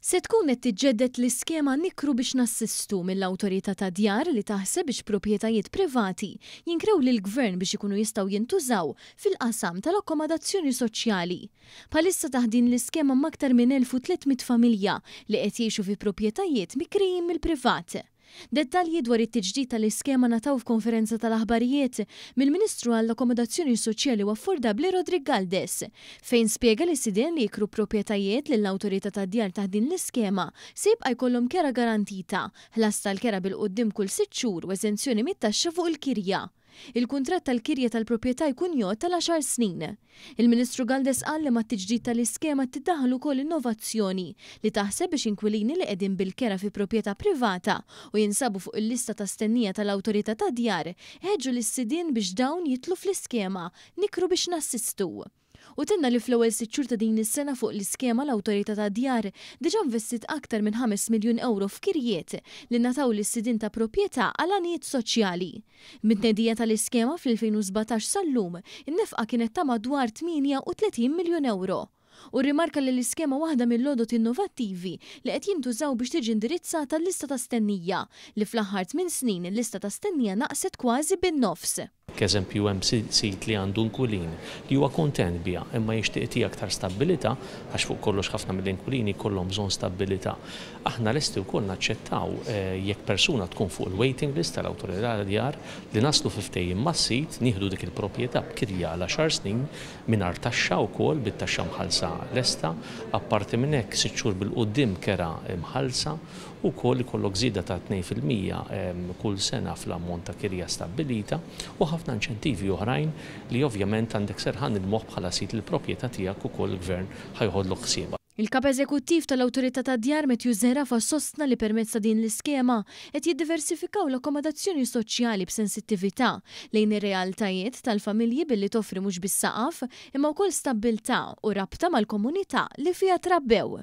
Se tkun qed tiġġedded l-iskema Nikru biex Nassistu mill-Awtorità tad-Djar li taħseb biex proprjetajiet privati jinkrew lill-Gvern biex ikunu jistgħu jintużaw fil-qasam tal-akkomodazzjoni soċjali. Bħalissa taħt din l-iskema hemm aktar minn 1,300 familja li qed jgħixu fi proprjetajiet mikrijin mill-privat. Dettalji dwar it-tiġdid tal-iskema ngħataw f'konferenza tal-aħbarijiet mill-Ministru għall-Akkomodazzjoni Soċjali u Affordabbli Roderick Galdes, fejn spjega li sidien li jikru proprjetajiet lill-Awtorità tad-Djar taħt din l-iskema se jibqa' jkollhom kera garantita, ħlas tal-kera bil-quddiem kull sitt xhur u eżenzjoni mit-taxxa fuq il-kirja. Il-kuntratt tal-kirja tal-proprjetà jkun jgħodd għal għaxar snin. Il-Ministru Galdes qal li mat-tiġdid tal-iskema tiddaħħal ukoll innovazzjoni li taħseb biex inkwilini li qegħdin bil-kera fi proprjetà privata u jinsabu fuq il-lista ta' stennija tal-Awtorità tad-Djar iħeġġu lis-sidien biex dawn jidħlu fl-iskema Nikru biex Nassistu. Hu tenna li fl-ewwel sitt xhur ta' din is-sena fuq l-iskema l-Awtorità tad-Djar diġà investiet aktar minn ħames miljun ewro f'kirjiet li ngħataw lis-sidien ta' proprjetà għal għanijiet soċjali. Mit-tnedija tal-iskema fl-2017 sal-lum, in-nefqa kienet ta' madwar 38 miljun ewro. Hu rrimarka li l-iskema waħda mill-għodod innovattivi li qed jintużaw biex tiġi indirizzata l-lista ta' stennija, li fl-aħħar tmien snin il-lista ta' stennija naqset kważi bin-nofs. Jekk eżempju hemm sid li għandu inkwilin li huwa kuntent biha imma jixtieq itiha aktar stabbilità, għax fuq kollox ħafna mill-inkwilini jkollhom bżonn stabbilità. Aħna lesti wkoll naċċettaw jekk persuna tkun fuq il-waiting list tal-Awtorità tad-Djar li naslu fi ftehim mas-sid, nieħdu dik il-proprjetà b'kirja għal għaxar snin mingħajr taxxa wkoll, bit-taxxa mħallsa lesta. Apparti minn hekk sitt xhur bil-quddiem kera mħallsa. Ukoll ikollok żieda ta' 2% kull sena fl-ammont ta' kirja stabbilita u ħafna inċentivi oħrajn li ovvjament għandek serħan il-moħħ bħala sid li l-proprjetà tiegħek ukoll il-Gvern ħa joħodlok ħsiebha. Il-Kap Eżekuttiv tal-Awtorità tad-Djar Matthew Zerafa sostna li permezz ta' din l-iskema qed jiddiversifikaw l-akkomodazzjoni soċjali b'sensittività lejn ir-realtajiet tal-familji billi toffri mhux biss saqaf imma wkoll stabbiltà u rabta mal-komunità li fiha trabbew.